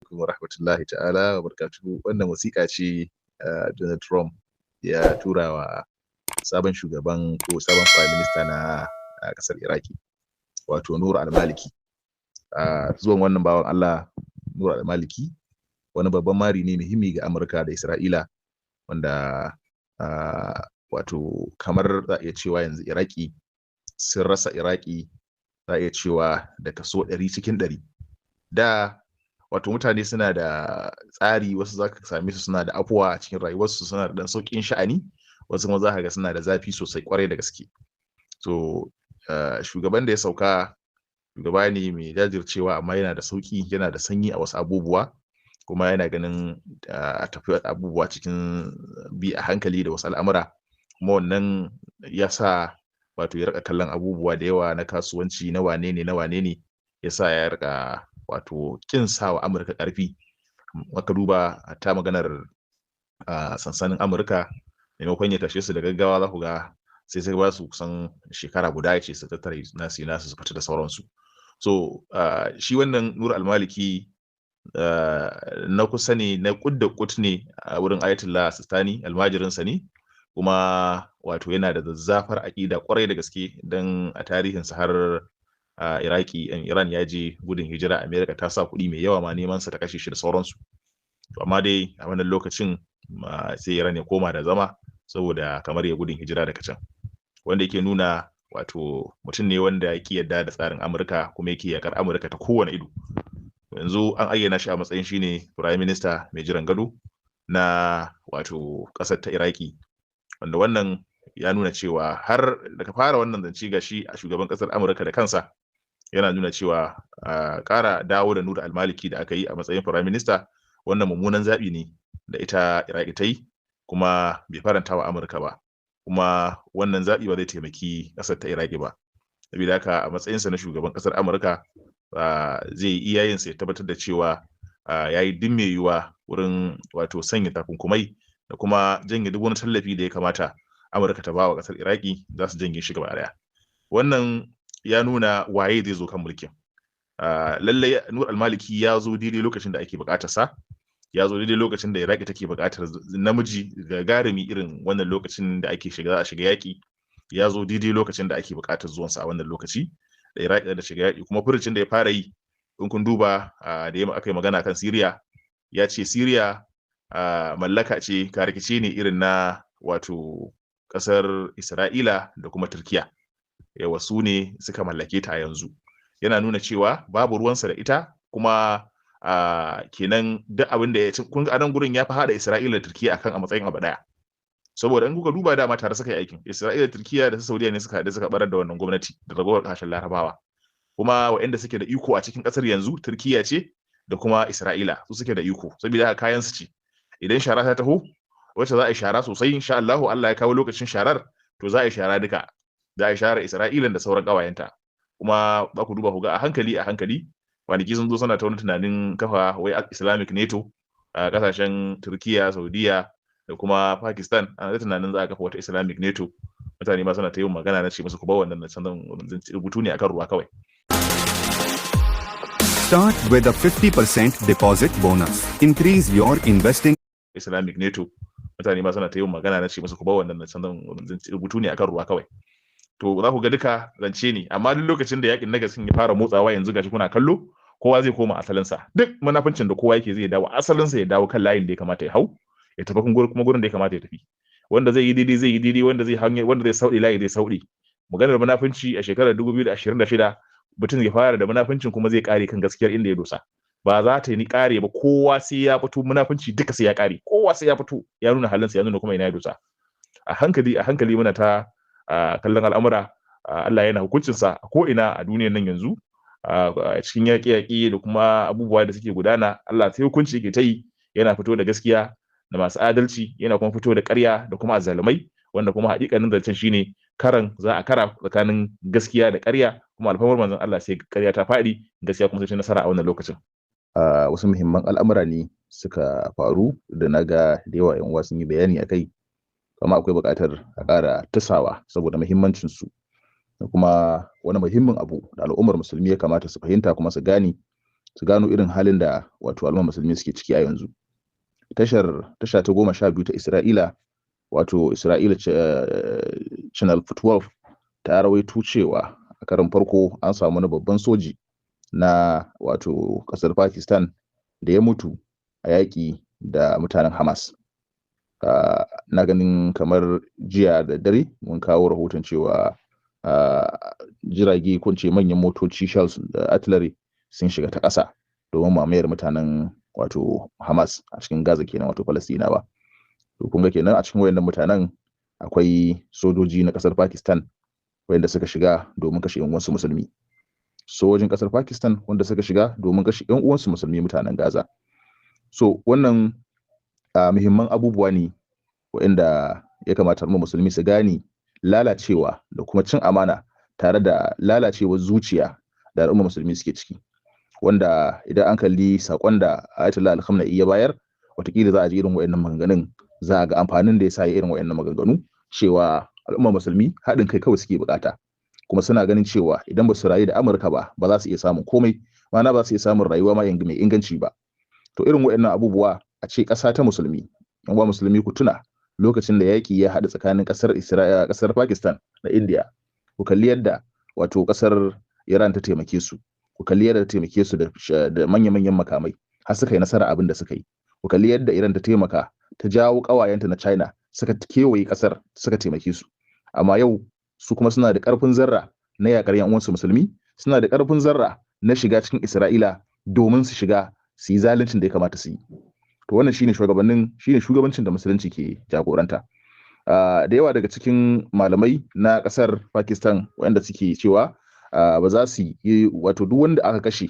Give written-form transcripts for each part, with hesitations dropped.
Alaikum wa rahmatullahi ta'ala wa barakatuhu. Wannan wasiƙa ce Donald Trump ya tura wa sabon shugaban ko sabon prime minister na ƙasar Iraki, wato Nur al-Maliki. Zuwan wannan bawan Allah Nur al-Maliki wani babban mari ne muhimmi ga Amurka da Isra'ila, wanda wato kamar za a iya cewa yanzu Iraki sun rasa Iraki, za a iya cewa da kaso 100 cikin 100. Da wato mutane suna da tsari, wasu za ka same su suna da afuwa a cikin rayuwarsu, suna da ɗan sauƙin sha'ani, wasu kuma za ka ga suna da zafi sosai kwarai da gaske. So shugaban da ya sauka shugaba ne mai jajircewa, amma yana da sauƙi, yana da sanyi a wasu abubuwa, kuma yana ganin a tafi abubuwa cikin bi a hankali da wasu al'amura. Kuma wannan ya sa wato ya rika kallon abubuwa da yawa na kasuwanci, na wane ne, na wane ne, ya sa ya rika wato kin sa wa Amurka ƙarfi. Aka duba ta maganar sansanin Amurka, maimakon ya tashe su da gaggawa, za ku ga sai ba su kusan shekara guda, ya ce su tattara nasu nasu su fita da sauransu. So shi wannan Nur Almaliki na kusa ne, na kud da kud ne a wurin Ayatollah Sistani, almajirinsa ne, kuma wato yana da zazzafar aƙida kwarai da gaske, don a tarihinsa har a Iraki, Iran ya je gudun hijira, America ta sa kuɗi mai yawa ma neman sa ta kashe shi da sauransu. To amma dai a wannan lokacin sai Iran ya koma da zama saboda kamar ya gudun hijira daga can, wanda yake nuna wato mutum ne wanda ya yarda da tsarin Amurka kuma yake yakar Amurka ta kowane ido. Yanzu an ayyana shi a matsayin shine prime minister mai jiran gado na wato ƙasar ta Iraki, wanda wannan ya nuna cewa har daga fara wannan zance ga shi a shugaban ƙasar Amurka da kansa yana nuna cewa ƙara dawo da Nura Almaliki da aka yi a matsayin prime minister, wannan mummunan zaɓi ne da ita Iraki ta yi, kuma bai faranta wa Amurka ba, kuma wannan zaɓi ba zai taimaki ƙasar ta Iraki ba. Saboda haka a matsayinsa na shugaban ƙasar Amurka zai yi iyayensa ya tabbatar da cewa ya yi duk mai yiwuwa wurin wato sanya takunkumai da kuma janye duk wani tallafi da ya kamata Amurka ta ba wa ƙasar Iraki, za su janye shi gaba ɗaya. Wannan ya nuna waye zai zo kan mulkin. Lallai Nur Almaliki ya zo daidai lokacin da ake buƙatar sa, ya zo daidai lokacin da Iraki take buƙatar namiji gagarumi irin wannan lokacin da ake shiga, a shiga yaƙi. Ya zo daidai lokacin da ake buƙatar zuwansa a wannan lokaci da Iraki da shiga yaƙi. Kuma furucin da ya fara yi, in kun duba da ya aka yi magana kan Syria, ya ce Syria mallaka ce, rikici ne irin na wato ƙasar Isra'ila da kuma Turkiya, yawa su ne suka mallake ta yanzu. Yana nuna cewa babu ruwansa da ita, kuma kenan duk abin da ya ci, kun ga anan gurin ya fi haɗa Isra'ila da Turkiya akan a matsayin abu ɗaya, saboda in kuka duba dama tare suka yi aikin. Isra'ila da Turkiya da Saudiya ne suka haɗu suka barar da wannan gwamnati da ragowar ƙasashen Larabawa. Kuma waɗanda suke da iko a cikin ƙasar yanzu Turkiya ce da kuma Isra'ila, su suke da iko, saboda haka kayan su ce. Idan shara ta taho, wacce za a yi shara sosai, insha Allahu Allah ya kawo lokacin sharar, to za a yi shara duka, za a yi share Isra'ilan da sauran ƙawayenta. Kuma za ku duba ku ga a hankali a hankali, kwanaki sun zo suna ta wani tunanin kafa wai Islamic NATO a kasashen Turkiya, Saudiya da kuma Pakistan. Ana ta tunanin za a kafa wata Islamic NATO. Mutane ma suna ta yin magana, na ce musu ku bar wannan na canzan rubutu ne akan ruwa kawai. Start with a 50% deposit bonus. Increase your investing Islamic NATO, mutane ma suna ta yin magana, na ce musu ku bar wannan na canzan rubutu ne akan ruwa kawai. To za ku ga duka zance ne, amma duk lokacin da yakin na gaskin ya fara motsawa, yanzu gashi kuna kallo, kowa zai koma asalinsa. Duk munafincin da kowa yake zai dawo asalinsa, ya dawo kan layin da ya kamata ya hau, ya tafi kuma gurin da ya kamata ya tafi. Wanda zai yi daidai zai yi daidai, wanda zai hanye, wanda zai sauɗe layi zai sauɗe. Maganar munafunci a shekarar 2026, mutum ya fara da munafuncin kuma zai kare kan gaskiyar inda ya dosa. Ba za ta yi kare ba, kowa sai ya fito, munafunci duka sai ya kare, kowa sai ya fito ya nuna halinsa, ya nuna kuma ina ya dosa. A hankali a hankali muna ta kallon al'amura, Allah yana hukuncinsa a ko ina a duniyar nan yanzu, a cikin yaƙe-yaƙe da kuma abubuwa da suke gudana. Allah sai hukunci yake ta yi, yana fito da gaskiya da masu adalci, yana kuma fito da ƙarya da kuma azzalumai, wanda kuma haƙiƙanin zancen shine karan za a kara tsakanin gaskiya da ƙarya, kuma alfarmar manzon Allah sai ƙarya ta faɗi, gaskiya kuma sai ta nasara a wannan lokacin. Wasu muhimman al'amura ne suka faru da na ga da yawa 'yan uwa sun yi bayani akai, amma akwai buƙatar a ƙara tasawa saboda muhimmancin su, da kuma wani muhimmin abu da al'ummar musulmi ya kamata su fahimta kuma su gane. su gano irin halin da wato al'ummar musulmi suke ciki a yanzu. Tasha ta 12 ta Isra'ila, wato Isra'ila Channel 12, ta rawaito cewa a karin farko an samu wani babban soji na wato kasar Pakistan da ya mutu a yaƙi da mutanen Hamas. Na ganin kamar jiya da dare mun kawo rahoton cewa jirage ko ce manyan motoci shells da artillery sun shiga ta ƙasa domin mamayar mutanen wato Hamas a cikin Gaza kenan, wato Falastinawa. To kun ga kenan a cikin wayannan mutanen akwai sojoji na ƙasar Pakistan wayanda suka shiga domin kashe yan uwansu musulmi. Sojojin ƙasar Pakistan wanda suka shiga domin kashe yan uwansu musulmi mutanen Gaza. So wannan muhimman abubuwa ne waɗanda ya kamata mu musulmi su gane lalacewa da kuma cin amana tare da lalacewar zuciya da al'umma musulmi suke ciki, wanda idan an kalli sakon da Ayatollah Al-Khamenei ya bayar, watakila za a ji irin waɗannan maganganun, za a ga amfanin da ya sa ya irin waɗannan maganganu cewa al'umma musulmi haɗin kai kawai suke bukata, kuma suna ganin cewa idan ba su rayu da Amurka ba, ba za su iya samun komai, ma'ana ba su iya samun rayuwa ma mai inganci ba. To irin waɗannan abubuwa a ce ƙasa ta musulmi, yan uwa musulmi ku tuna lokacin da yaƙi ya haɗu tsakanin ƙasar Isra'ila, ƙasar Pakistan da India, ku kalli yadda wato ƙasar Iran ta taimake su, ku kalli yadda ta taimake su da manya-manyan makamai har suka yi nasara abin da suka yi. Ku kalli yadda Iran ta taimaka ta jawo ƙawayenta na China suka kewaye ƙasar suka taimake su. Amma yau su kuma suna da ƙarfin zarra na yaƙar yan uwansu musulmi, suna da ƙarfin zarra na shiga cikin Isra'ila domin su shiga su yi zaluncin da ya kamata su yi. To wannan shine shugabannin, shine shugabancin da musulunci ke jagoranta. Da yawa daga cikin malamai na kasar Pakistan wanda suke cewa ba za su yi wato duk wanda aka kashe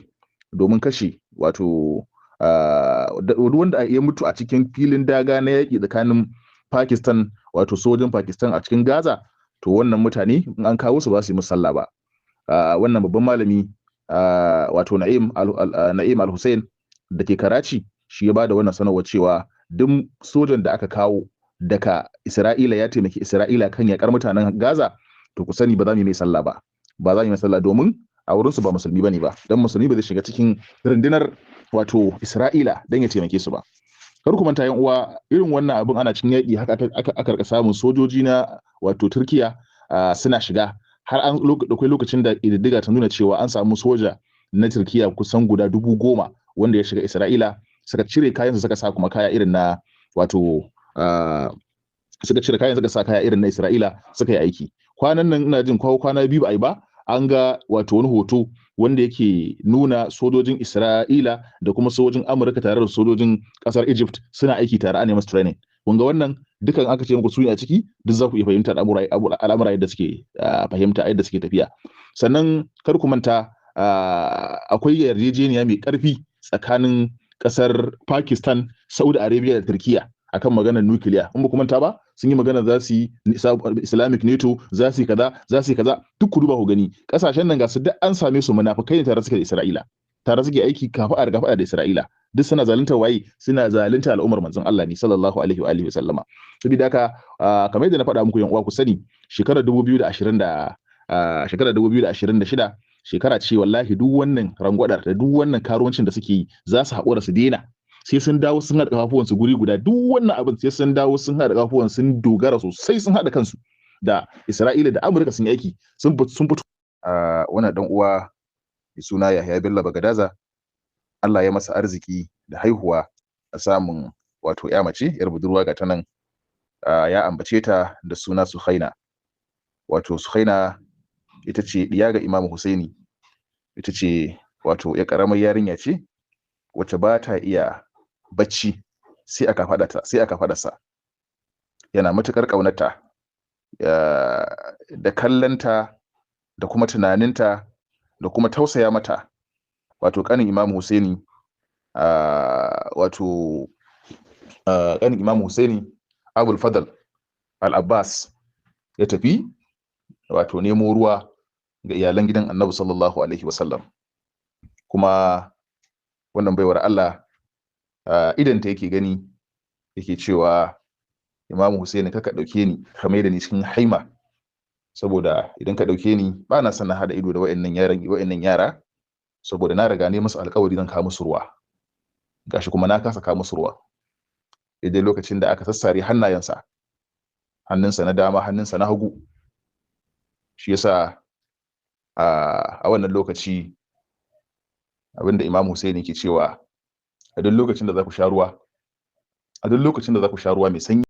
domin kashe wato duk wanda ya mutu a cikin filin daga na yaƙi tsakanin Pakistan, wato sojin Pakistan a cikin Gaza, to wannan mutane in an kawo su ba su yi musu sallah ba. Wannan babban malami wato Na'im Al-Hussein da ke Karachi shi ya bada wannan sanarwa cewa duk sojan da aka kawo daga Isra'ila ya taimaki Isra'ila kan yakar mutanen Gaza, to ku sani ba za mu yi mai sallah ba, ba za mu yi mai sallah domin a wurin su ba musulmi bane ba, dan musulmi ba zai shiga cikin rundunar wato Isra'ila dan ya taimake su ba. Kar ku manta yan uwa, irin wannan abin ana cikin yaƙi haka aka rika samun sojoji na wato Turkiya suna shiga, har an akwai lokacin da ƙididdiga ta nuna cewa an samu soja na Turkiya kusan guda 10,000 wanda ya shiga Isra'ila, suka cire kayan su suka sa kuma kaya irin na wato suka cire kayan suka sa kaya irin na Isra'ila suka yi aiki. Kwanan nan ina jin kwana biyu ba a yi ba, an ga wato wani hoto wanda yake nuna sojojin Isra'ila da kuma sojojin Amurka tare da sojojin kasar Egypt suna aiki tare, ana masu training. Kun ga wannan dukan aka ce muku su ne a ciki, duk za ku iya fahimtar al'amura yadda suke fahimta yadda suke tafiya. Sannan kar ku manta akwai yarjejeniya mai karfi tsakanin kasar Pakistan, Saudi Arabia da Turkiya akan maganar nukiliya. In ba ku manta ba, sun yi magana za su yi Islamic NATO, za su yi kaza, za su yi kaza. Duk ku duba ku gani, kasashen nan ga su duk an same su munafukai ne, tare suke da Isra'ila, tare suke aiki kafaɗa da kafaɗa da Isra'ila. Duk suna zalunta waye? Suna zalunta al'ummar manzon Allah ne sallallahu alaihi wa alihi wa sallama. Saboda haka kamar yadda na faɗa muku yan uwa, ku sani shekarar 2020 da shekarar 2026 shekara ce wallahi duk wannan rangwadar da duk wannan karuwancin da suke yi za su haƙura su daina, sai sun dawo sun haɗa kafafuwansu guri guda. Duk wannan abin sai sun dawo sun haɗa kafafuwan sun dogara sosai, sun haɗa kansu da Isra'ila da Amurka sun yi aiki sun fito. Wannan dan uwa mai suna Yahaya Bello Bagadaza, Allah ya masa arziki da haihuwa a samun wato ya mace yar budurwa ga ta nan, ya ambace ta da suna Suhaina. Wato Suhaina ita ce diya ga Imam Husaini, ita ce wato ya karamar yarinya ce wacce ba ta iya bacci sai aka faɗa sai aka faɗarsa. Yana matuƙar ƙaunarta da kallonta da kuma tunaninta da kuma tausaya mata. Wato ƙanin Imam Husaini, wato ƙanin Imam Husaini Abul Fadl Al-Abbas ya tafi wato nemo ruwa ga iyalan gidan Annabi sallallahu alaihi wasallam. Kuma wannan baiwar Allah idanta yake gani yake cewa Imam Husaini kaka dauke ni ka maida ni cikin haima, saboda idan ka dauke ni ba na son na hada ido da wa'annan yaran, wa'annan yara. Saboda na riga ne musu alkawari zan kawo musu ruwa, gashi kuma na kasa kawo musu ruwa. Daidai lokacin da aka sassare hannayensa, hannunsa na dama, hannunsa na hagu. Shi yasa a wannan lokaci abinda Imam Hussein yake cewa, a duk lokacin da za ku sha ruwa, a duk lokacin da za ku sha ruwa mai sanyi.